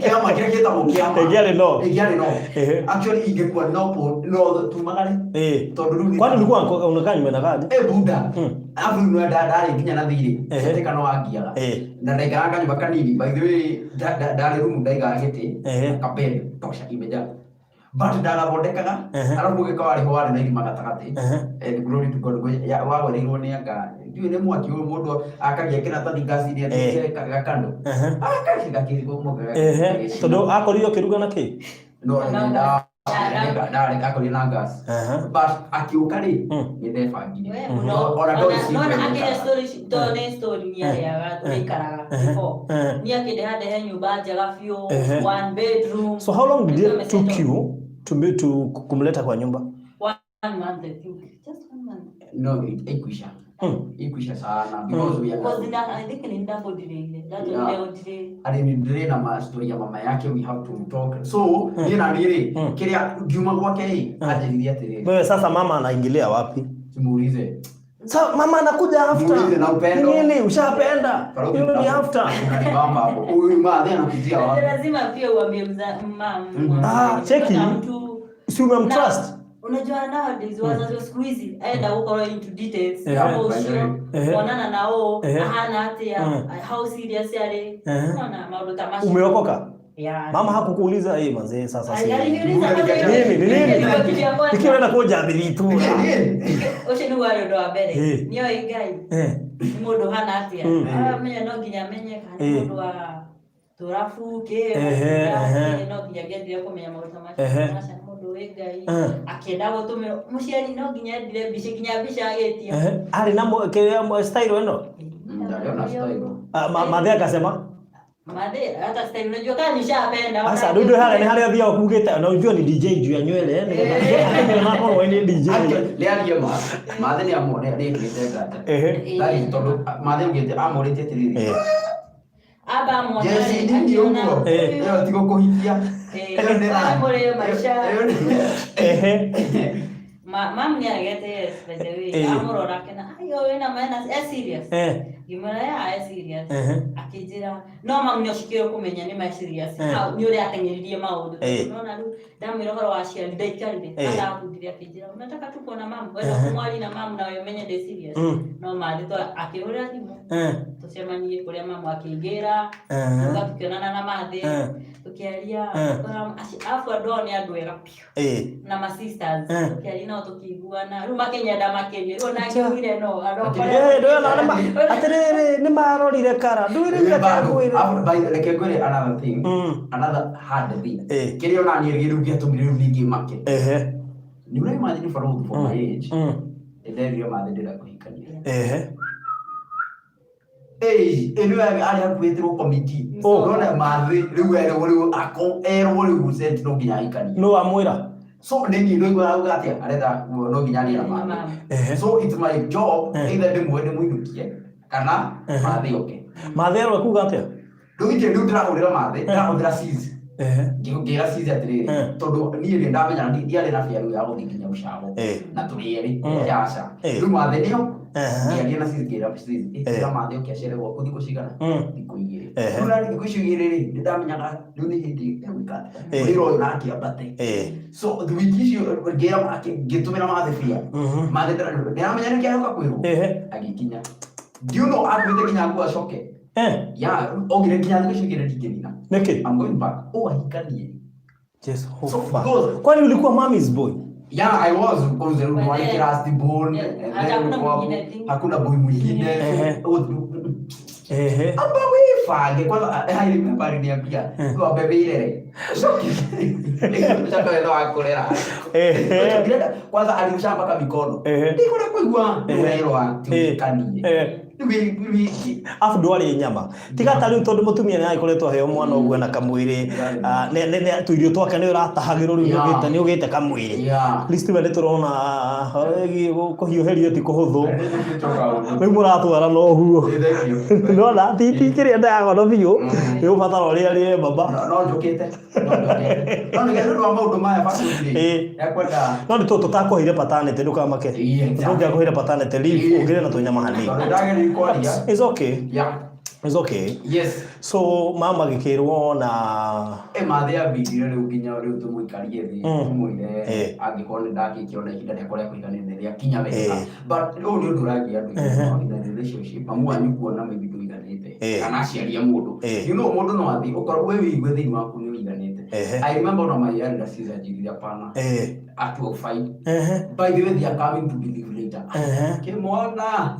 Kĩama kĩrĩa gĩtagwo kĩama. Ĩngĩarĩ no. Ĩngĩarĩ no. Ehe. Actually ingĩkua no no tumagare. Ĩ. Tondũ rĩu nĩ- Kwani ulikuwa unakaa nyumba inakaaje? Eh buda. Mm. Alafu rĩu ndarĩ nginya na thirĩ. Ehe. Ceteka no angiaga. Ĩ. Na ndaikaraga kanyũmba kanini. By the way, ndarĩ rumu ndaigaga gĩtĩ. Ehe. Kabed tosha imejaa. But ndagathondekaga. Ehe. Alafu mũgĩka warĩ ho warĩ na irima gatagatĩ. Ehe. And glory to God wagwereirwo nĩ anga ndiũĩ nĩ mwaki ũyũ mũndũ akagia kĩratathi ngaci-inĩ Eh. atĩ gakando Ehe. akagĩkakĩgũmũka Ehe. Tondũ akorirwo ũkĩruga na kĩ? no ndarĩ akorire na gas Ehe. but akĩũka rĩ nĩ ndebangire We Mhm. mũno. Ona ndoĩ Nona ciĩko akĩrĩa ĩreka. story to nĩ story nĩ arĩaga tũgĩikaraga Ehe. before. Ehe. Niĩ akĩndeha ndehe nyũmba njega biũ, Ehe. one bedroom. So how long did Nilikuwa it took nimesettle. you to be to kumleta kwa nyumba? One month, I think. Just one month. No, ikuisha ikuisha sana because we are Because I think ni ndabũndirĩire. Ndatũmire Yeah. ũndirĩire. Arĩ ndĩrĩ na ma story ya mama yake, we have to talk, so niĩ na niĩ rĩ kĩrĩa ngiuma gwake rĩ anjĩrire atĩrĩrĩ. Wewe sasa mama anaingilia wapi? Simuulize. Sa mama anakuja after. Muulize na upendo. Ni Nini ushapenda? Hiyo ni after. Unanibamba hapo. Huyu madhe anakujia wapi? Lazima pia uambie Mhm. Ah, cheki. mtu Si umemtrust? Unajua nowadays wazazi wa siku hizi aenda gukorwo into details Ehe. kama ucio Ehe. onana nao Ehe. ahana atia, how serious ari, Ehe. unaona maundu ta macio. Umeokoka? Yeah. Mama hakukuuliza eh, manzee sasa si. Aliniuliza kwanza Nini, ni nini? Nilikuwa kitu ya kwanza. Ikiwa unaenda kuja tu. Ũcio nĩguo warĩ ũndũ wa mbere. Eh. Nĩoĩ Ngai Eh. nĩ mũndũ hana atĩa. Amenya no nginya amenye kana nĩ Eh. mũndũ wa tũrabu kĩ Ehe, ehe. no nginya ngĩendire kũmenya maũndũ ta macio. Ehe. Aca nĩ mũndũ wĩ Ngai akĩenda gũtũmĩrwo mũciari no nginya endire mbica nginya mbica agĩtia. Eh. Ari na style ĩno. Ndio na style. Ah, Mathe akasema Mathe hata style unajua kama nishapenda. Asa ndu harĩa nĩ harĩa athiaga kugĩte na ujua ni DJ juu ya nywele eh, nĩgetha akĩmenya akorwo nĩ DJ. Actually, nĩ arie ma mathe nĩ amwone nĩ ekĩrĩte nganja. Ehe. That is tondũ mathe augĩte amũrĩtie atĩrĩrĩ. Eh. Aba amwona Jesse nini ũguo? Eh. Ĩyo ti gũkũhikia. Ĩyo nĩ rani. Mũrĩo maica. Ĩyo nĩ- Ehe. Mam nĩ aregete yes by the way. Eh. Amũrora akĩona ayo wĩna maena e serious. Eh. Ngĩmwĩra ya e serious. Ehe. Akĩnjĩra no mam nĩ ũcikĩrwo kũmenya nĩ ma serious. Eh. Hau nĩ ũrĩa ateng'eririe maũndũ. Eh. Nona rĩu ndamwĩra ũhoro wa aciari ndaikarire. Eh. Arakundire akĩnjĩra unataka tu kuona mam. Wenda kũmwaria na mam nawe ũmenye ndĩ serious. No mathi to akĩhũrĩra thimũ Eh. tũcemanie kũrĩa mamu akĩingĩra Eh. tuga tukĩonana na mathĩ Eh. tũkĩaria Eh. arabu andũ ao nĩ andũ ega biũ Eh. na ma sisters Eh. tũkĩaria nao tũkĩiguana rĩu makĩnyenda makĩria rĩu ona ngĩugire no andũ akwa- Eh, ndũrona atĩrĩrĩ nĩ marorire kara ndwĩrĩire Bado, kara afu, by the- reke ngwĩre another thing, another hard thing. Eh. Kĩrĩa ona niĩ rĩu gĩatũmire rĩu ningĩ make. Ehe. Nĩ ũra imagine for for my age, nĩnderire mathe ndĩrenda kũhikania. Ehe. Ĩĩ, ĩno arĩ hakuhĩ ĩtĩrwo committee. Oh. Ũrona mathe rĩu erwo rĩu ako erwo rĩu sent no nginya ahikanie. Nũ wamwĩra? So nĩ niĩ ndũigua auga atĩa arenda no nginya arie na mathe. Ehe. So it's my job Eh. either ndĩmuoe ndĩmũinũkie kana Eh. mathe oke. Mathe arora kuga atĩa? Rĩu ithe rĩu ndĩrahũrĩra mathe ndĩrahũthĩra sis. Ehe. Ngĩra sis atĩrĩrĩ Eh. tondũ niĩ rĩ ndamenya ndiarĩ na biaru ya gũthiĩ nginya gũcagwo Eh. na tũrĩ erĩ aca. Eh. Rĩu mathe nĩo Ehe. ngĩaria na sis ngĩra sis ĩra mathe oke acere gwaku thikũ cigana thikũ igĩrĩ. Ehe. Rĩu narĩ thikũ icio igĩrĩ rĩ nĩndamenyaga rĩu nĩ hĩndĩ egwĩka atĩa. Eh. Wĩra ũyũ nake ambate. So wiki icio ngĩra ngĩtũmĩra mathe bia. Mathe ndĩramenya nĩkĩ aroka kwĩrwo. Ehe. Agĩkinya. Do you know akuĩte nginya nguo acoke? Eh. Yeah, ogire nginya thikũ icio igĩrĩ ndingĩnina. Nĩkĩ? I'm going back. Oh, ahikanie. Jehova. So, because- Kwani ulikuwa mommy's boy? Yeah, I was because there But was then- last born Yeah, and hata then hakuna kwa- mwingine, I think. hakuna boy mwingine. Ehe. So, oh, Ehe. amba wĩbange kwanza I remember aliniambia ng'ombe wĩrere. Ũcoke wethe wa kũrera. Ehe. Ũcoke kwanza alirusha mpaka mikono. Ehe. Ndikũrĩa kũigua Ehe. nĩwerwo atĩ Eh. ũhikanie. Eh. Wiki. Afu ndwarĩ nyama tiga ta rĩu tondũ mũtumia nĩ agĩkoretwo aheo mwana ũguo na kamwĩrĩ. Ah, tũirio twake nĩ ũratahagĩrwo rĩu. Nĩ ũgĩte kamwĩrĩ. At least we nĩ tũrona kũhiũhĩrio ti kũhũthũ rĩu mũratwara no ũguo nona ti kĩrĩa ndayagono biũ nĩ ũbatara ũrĩa rĩe baba. No njũkĩte. No njũkĩte. No nĩ ũndũ wa maũndũ maya bacũthi. Nĩakwenda. No nĩ tũtakũheire paternity, ndũkamake. Tũngĩakũheire paternity leave ũngĩrĩ na tũnyama hanini. Tondũ ndagĩrĩire kwaria. It's okay. It's okay. So mama gĩkĩrwo na Mathĩ ambindire rĩu nginya rĩu tũmũikarie thĩ tũmwĩre angĩkorwo nĩ ndakĩkĩona ihinda rĩakwa rĩa kũiganĩra nĩ rĩakinya wega. But ũyũ nĩ ũndũ ũragia andũ aingĩ mũno in a relationship, mamu wanyu kuona maybe ndũiganĩte kana aciari a mũndũ. Mũndũ no athiĩ ũkorwo we wĩigue thĩinĩ waku nĩ ũiganĩte. I remember ona my elder sister anjĩrire hapana, at 12. By the way, they are coming to believe later. Kĩmwana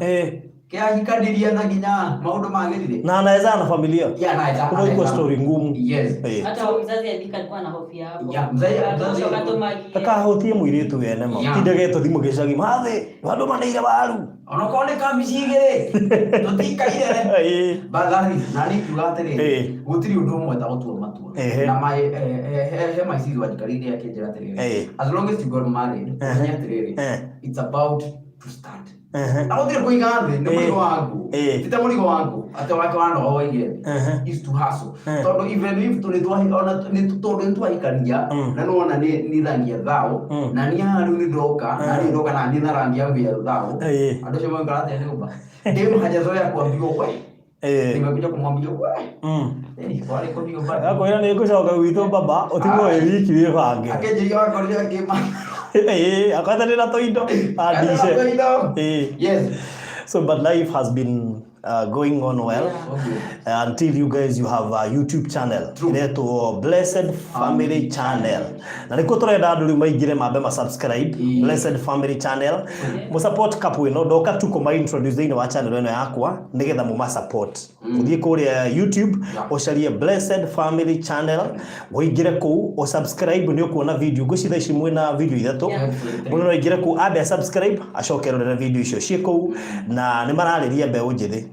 kĩahikanirie na nginya maũndũ magĩrire. Na anaweza na familia. Yeah, na Unaigua story ngumu. Yes. Hata mzazi alika alikuwa na hofu yako. Yeah, mzazi Acoka tũmagie. Takahotie mũirĩtu wene ma. Tindege tũthimũ gĩcagi mathĩ andũ maneire waru. Onokorwo nĩ kambici igĩrĩ tũtikaire. But that is, na niĩ ngiuga atĩrĩrĩ, gũtirĩ ũndũ ũmwe ta gũtua matua. Na my he my sis wanjikarĩire akĩnjĩra atĩrĩrĩ, as long as you got married, ũmenye atĩrĩrĩ, it's about to start. Na gũtirĩ kũiga thĩ, nĩ mũrigo waku. Ti ta mũrigo waku atĩ wake wanoga waige thĩ. Is to hustle. Tondũ even if tũrĩ ona tondũ nĩ twahikania na nĩwona nĩ nithangia thao na niĩ haha rĩu nĩ ndoka na niĩ ndoka na niĩ narangia mbia thao. Andũ acio maikara atĩa nyũmba? Demu hajazoea kuambiwa we. Nimekuja kumwambia we. Kwarĩ kũhiũ bado. Akwĩra nĩ ngũcoka gwitũ baba ũtigwo wĩ wiki wĩbange. Akĩnjĩria wakorire akĩma. Akweterera tũindo andice. Yes. So but life has been going on well. Until you guys, you have a YouTube channel iretwo Blessed Family Channel, na nĩkuo tũrenda andũ rĩu maingĩre mambe ma subscribe. Blessed Family Channel, mu support couple ĩno ndoka tu kũma introduce thĩinĩ wa channel ĩno yakwa nĩgetha mũma support. Ũthiĩ kũrĩa YouTube, ũcarie Blessed Family Channel, ũingĩre kũu ũsubscribe, nĩ ũkuona video. Ngwĩciria thaa ici mwĩna video ithatũ. Mũndũ no aingĩre kũu ambe subscribe acoke rorere video icio ciĩ kũu, na nĩ mararĩria mbeũ njĩthĩ.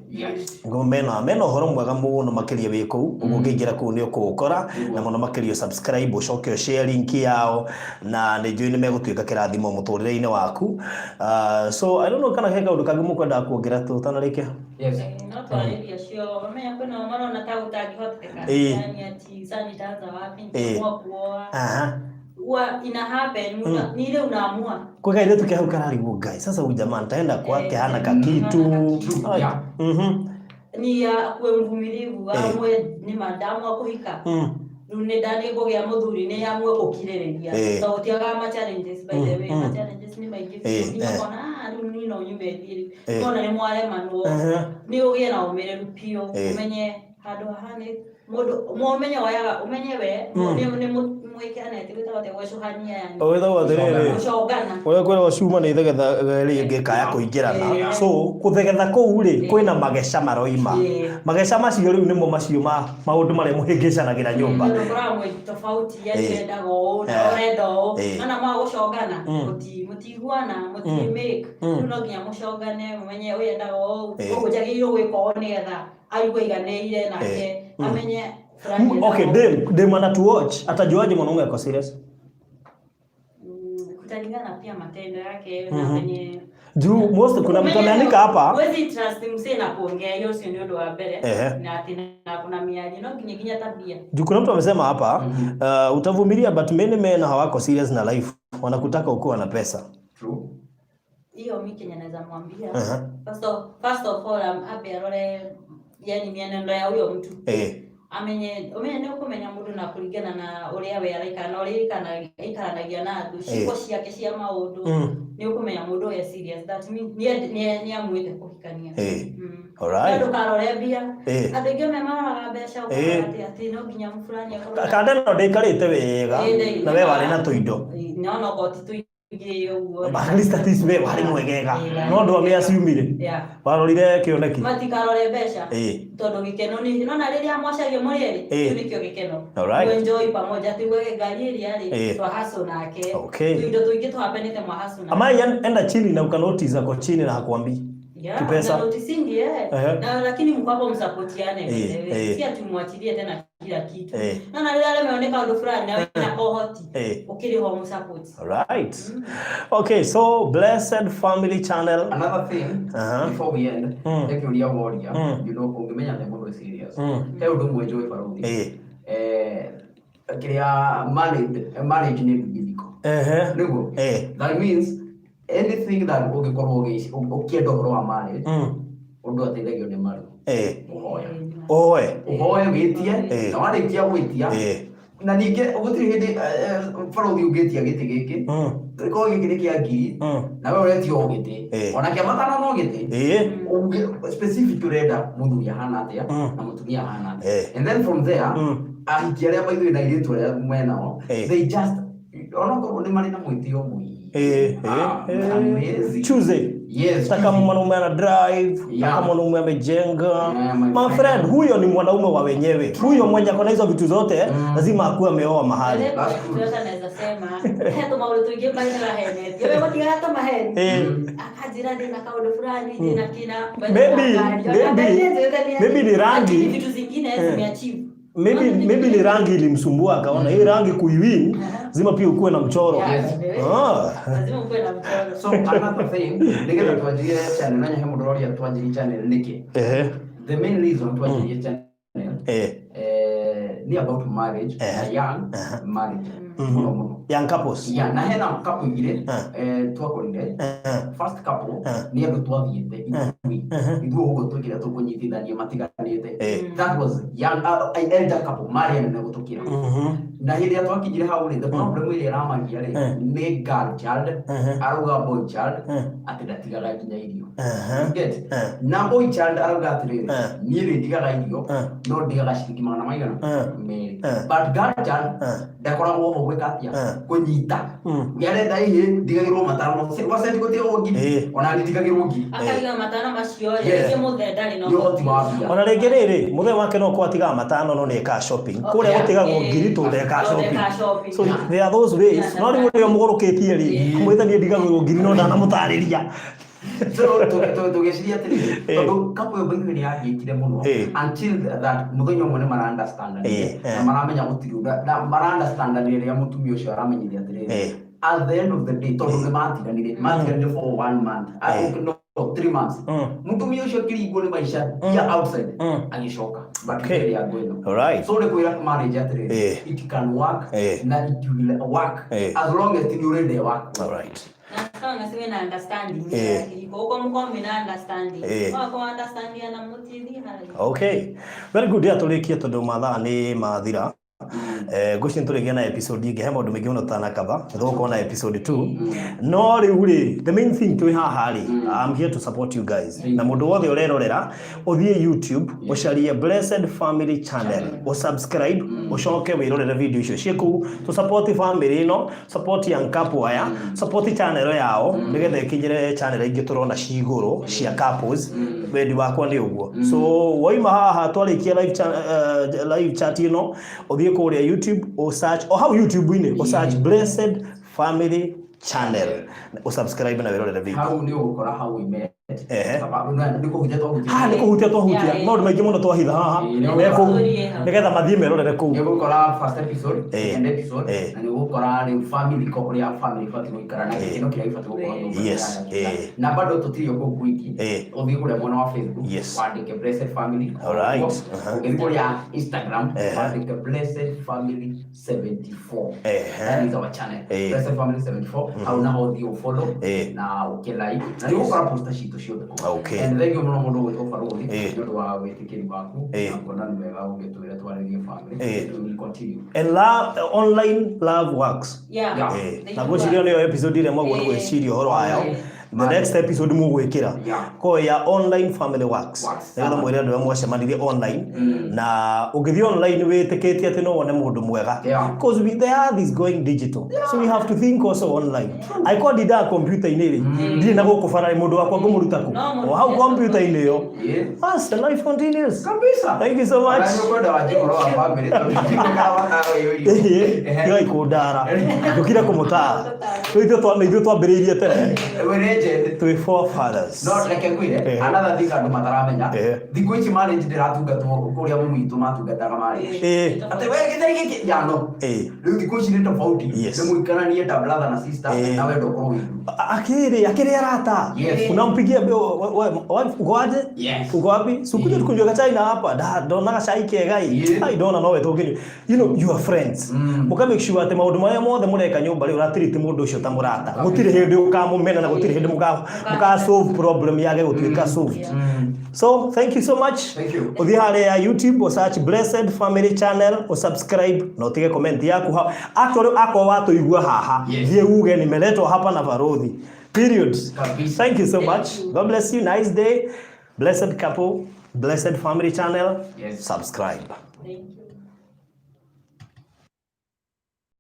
Ngo mena ũhoro mwega mũno makĩria wĩ kũu ũguo. Ũngĩingĩra kũu nĩ ũkũũkora, na mũno makĩria subscribe, ũcoke ũshare link yao, na nĩ njũĩ nĩ megũtuĩka kĩrathimo mũtũrĩre-inĩ waku. So I don't know kana he kaũndũ kangĩ mũkwendaga kuongerera tũtanarĩkia. Yes. No twarĩria acio menya kwĩna marona ta gũtangĩhotekeka. Yani ati sasa nitaanza wapi, nitaamua kuoa. Huwa ina happen, ni ile unaamua. Kwa kairĩtu ke hau kararigwo, ngai, sasa huyu jamaa nitaenda kwake hana kakitu. True. Ni ya kuwe mvumilivu, amwe ni mandamwa kuhika. Rĩu nĩ nda nĩ ngũgĩa mũthuri nĩ amue gũkirĩrĩria tondũ gũtiagaga ma challenges, by the way. Ma challenges nĩ maingĩ biũ nginya ũkona, ah, rĩu niĩ no nyume thiĩ. Ũkona nĩ mwaremanwo, nĩ ũgĩe na ũmĩrĩru biũ. Ũmenye handũ haha nĩ mũndũ ũmenye woyaga ũmenye we nĩ mwĩkĩrane atĩ gwĩtagwo atĩa, gwecũhania yani. Wĩtagwo atĩrĩrĩ, gũcongana. Ũrĩa kwĩragwo cuma nĩ ithegetha rĩngĩ kaya kũingĩrana. So kũthegetha kũu rĩ kwĩna mageca maroima. Mageca macio rĩu nĩmo macio ma maũndũ marĩa mũhĩngĩcanagĩra nyũmba. Tondũ ũkoraga mwĩ tofauti, yani ũrendaga ũũ na ũrenda ũũ. Nona mwaga gũcongana mũtiguana, mũti make. Rĩu no nginya mũcongane, mũmenye ũyũ endaga ũũ, ũguo njagĩrĩirwo gwĩka ũũ nĩgetha aigue aiganĩire nake amenye fulani endaga Okay, ũũ. Dem ana to watch atajuaje mwanaume ako serious? Kutalingana pia matendo yake na venye Juu most kuna mtu Umenye ameandika hapa. Huwezi trust msee na kuongea, hiyo sio ndio wa mbere. Na ati na kuna miaji no nginya nginya tabia. Juu kuna mtu amesema hapa, utavumilia but many men hawako serious na life, wanakutaka ukiwa na pesa. True. Hiyo mimi Kenya naweza mwambia. First of all, abe arore yani mienendo ya huyo mtu. Amenye umenye nĩ ũkũmenya mũndũ na kũringana na ũrĩa we araikara na ũrĩa aikaranagia na andũ, ciĩko ciake cia maũndũ. Nĩ ũkũmenya mũndũ ũyũ e serious, that means nĩ amuĩte kũhikania. Alright. No ndũkarore mbia. Andũ aingĩ me maroraga mbeca, ũkona atĩ no nginya fulani akorwo na- Kanda ĩno ndĩikarĩte wega na we warĩ na tũindo. No no ko ti tũingĩ ũguo. At least at least we warĩ mwegega no andũ amwe aciumire warorire kĩoneki. Matikarore mbeca tondũ gĩkeno nĩ nona rĩrĩa mwacaria mũrĩ erĩ, kĩu nĩkĩo gĩkeno. Enjoy pamoja, tuge ngari ĩrĩa rĩ twahaco nake. Tuindo tũingĩ tũhapenete mwahaco nake. Ama enda chini na ukanotice ako chini na hakuambii. Yeah, Kipesa. na noticingi, eh. Ehe. Na lakini mko hapo msapotiane, si ati mwachilie tena kila kitu. Na na rĩrĩa aremeoneka ũndũ fulani na wĩna kohoti ũkĩrĩ ho mũsupport. All right. Okay, so Blessed Family Channel. Another thing before we end, he kĩũria woria, ũngĩmenya atĩ mũndũ serious. He ũndũ ũmwe njũĩ barũthi. Kĩrĩa marriage nĩ ndungithiko. Nĩguo? That means anything that ũngĩkorwo ũkĩenda ũhoro wa marriage, ũndũ ateithagio nĩ marriage. Ũhoya. Oe. Ũhoe wĩtie, na warĩkia gwĩtia, na ningĩ gũtirĩ hĩndĩ barũthi ũngĩtia gĩtĩ gĩkĩ, gĩkorwo gĩkĩ nĩ kĩa ngiri, na we ũretio o gĩtĩ, ona kĩa matano no gĩtĩ. Specific ũrenda mũthuri ahana atĩa, na mũtumia ahana atĩa. And then from there, ahiki arĩa maithuĩ na airĩtu arĩa menao, they just onokorwo nĩ marĩ na mwĩtĩo mũingĩ. Amazing. Tuesday. Yes. Taka mwanaume ana drive, taka mwanaume amejenga. My friend, huyo ni mwanaume wa wenyewe. Huyo mwenye akona hizo vitu zote, lazima akuwe ameoa mahali. Sasa naweza sema, he tũmaũndũ tũingĩ mbaĩ nĩrahenetie. We gũtigaga tũmaheni. Akanjĩra ndĩna kaũndũ fulani, ndĩna kĩna. Maybe ni rangi. Lakini vitu zingine zimeachieve. Maybe ni rangi ilimsumbua akaona hii rangi kuiwin lazima pia ukuwe na mchoro. Lazima ukuwe na mchoro. So another thing, nĩgetha twanjirie channel, na nyahe mũndũ ũroria twanjirie channel nĩkĩ? The main reason twanjirie channel ni about marriage, young marriage. Mũno mũno. Young couples. Yeah, na hena couple igĩrĩ twakorire. First couple nĩ andũ twathiĩte ithuĩ. Ithuĩ ũguo twĩkire tũkũnyitithania matiganĩte. That was young, elder couple, marĩ anene gũtũkĩra. Na hĩndĩ ĩrĩa twakinyire hau rĩ, the problem ĩrĩa ĩramagia rĩ, nĩ girl child, arauga boy child, atĩ ndatigaga nginya irio. You get? Na boy child arauga atĩrĩrĩ, niĩ rĩ ndigaga irio, no ndigaga ciringi magana maigana? Merĩ. But girl child, ndakoragwo ho gwĩka atĩa? Kũnyita. Arenda ĩhĩ, ndigagĩrwo matano. Gwa centi gũtigagwo ngiri. Ona niĩ ndigagĩrwo ngiri. Akaiga matano macio rĩ, rĩngĩ mũthee ndarĩ na Nĩ ũhoti wa mbia. Ona rĩngĩ rĩrĩ, mũthee wake no korwo atigaga matano no nĩekaga shopping. Kũrĩa gũtigagwo ngiri tondũ ndekaga shopping. So there are those ways. No rĩu ũrĩa mũgũrũkĩtie rĩ, mwĩte niĩ ndigagĩrwo ngiri no ndanamũtarĩria. So tũgĩciria atĩrĩrĩ, tondũ couple ĩyo by the way nĩ yangiĩkire mũno until that mũthenya ũmwe nĩ mara understand na maramenya gũtirĩ ũndũ, na mara understand rĩrĩa mũtumia ũcio aramenyire atĩrĩrĩ, at the end of the day, tondũ nĩ matiganire for 1 month, no, 3 months. Mũtumia ũcio akĩringwo nĩ maica ya outside, agĩcoka. But ĩrĩa ngwĩno. All right. So nĩ kwĩra marriage atĩrĩrĩ, it can work na it will work as long as nĩ ũrenda work. All right. Na kama unasema na understanding, iko huko mko mna understanding. Kwa kwa understanding na mutithi hali. Okay. Very good. Ya tũrĩkie tondũ mathaa nĩ mathira. Ngwĩciria nĩtũrĩgĩa na episode ĩngĩ, he maũndũ maingĩ mũno tũtanakaba, nĩtũgũkorwo na episode 2. No rĩu rĩ, the main thing twĩ haha rĩ, I'm here to support you guys. Na mũndũ wothe ũrerorera, ũthiĩ YouTube, ũcarie Blessed Family Channel, ũsubscribe, ũcoke wĩrorere video icio ciĩ kũu, tũ support family ĩno, support young couple aya, support channel yao, nĩgetha ĩkinyĩre channel ingĩ tũrona ci igũrũ cia couples. Wendi wakwa nĩ ũguo. So woima haha twarĩkia live chat ĩno, ũthiĩ kũrĩa YouTube, ũsearch, o hau YouTube-inĩ, ũsearch Blessed Family Channel, ũsubscribe na wĩrorere video. Hau nĩ ũgũkora hau we met. Nĩ kũhutia twahutia. Haha nĩ kũhutia twahutia. Maũndũ maingĩ mũno twahitha haha. Nĩ Me kũu, ũgũkora. nĩgetha mathiĩ merorere kũu. Nĩ ũgũkora first episode, second episode, na nĩ ũgũkora rĩu family ko ũrĩa family ibatiĩ gũikara na gĩkeno kĩrĩa gĩbatiĩ gũkorwo nyũmba ya Na bado tũtirĩ o kũu gwiki. Ũthiĩ kũrĩa mwena wa Facebook, wandĩke Blessed Family. All right. Ũgĩthiĩ kũrĩa Instagram, wandĩke Blessed Family 74. That is our channel. Blessed Family 74. Hau naho ũthiĩ ũfollow na ũkĩlike. Na nĩ ũgũkora poster citũ ciothe kũu. And thank you mũno mũndũ ũgwĩtwo Barũthi nĩ ũndũ wa wĩtĩkĩri waku na kuona nĩ wega ũgĩtwĩra twarĩrie family. We will continue. And love, online love works. Yeah. Na ngwĩciria nĩyo episode ĩrĩa mwaguo nĩ gwĩciria ũhoro wayo. The next episode mũgwĩkĩra. Ko ya online family works. Works. Nĩgetha mwĩre andũ arĩa mwacemanirie online. Na ũngĩthiĩ online wĩtĩkĩtie atĩ no wone mũndũ mwega. Because the earth is going digital. So we have to think also online. Angĩkorwo ndindaga computer-inĩ rĩ, ndirĩ na gũkũ bara rĩ, mũndũ wakwa ngũmũruta kũ? No, mũndũ O hau computer-inĩ ĩyo. As the life continues. Kabisa. Thank you so much. Ona nĩ ũkwenda wanjie ũhoro wa family, tondũ ndiũĩ kana watara ũyũ irio. Tigai kũndara. Njũkire kũmũtara. Rĩu ithuĩ twambĩrĩirie tene. Wĩ legend. Legend. Twĩ forefathers. No reke ngwĩre another thing andũ mataramenya, thikũ ici marriage ndĩratungatwo kũrĩa mũmwitũ matungataga marriage, atĩ we gĩtheri gĩkĩ ya no. Rĩu thikũ ici nĩ tofauti. Nĩ mũikaranie ta brother na sister na wendo ũkorwo wĩ igũrũ. Akili arata. Unampigia wife, uko aje? Uko wapi? Sikuja tukunywa chai na hapa. Da, ndona gacai kega i. Ai, ndona nowe tũngĩnyua. You are friends. Mũka make sure atĩ maũndũ marĩa mothe mũreka nyũmba rĩ, ũratiriti mũndũ ũcio ta mũrata. Gũtirĩ hĩndĩ ũkamũmena na gũtirĩ hĩndĩ mũka solve problem yage gũtuĩka solved. So thank you so much. Thank you. Ũthiĩ harĩa YouTube, ũsearch Blessed Family Channel, ũsubscribe na ũtige comment yaku hau. Actually, akorwo watũigua haha, thiĩ uge nimeletwa hapa na Baruthi. Period. Kabisa. Thank you so Thank much. you. God bless you. Nice day. Blessed couple, Blessed Family Channel. Subscribe. Thank you.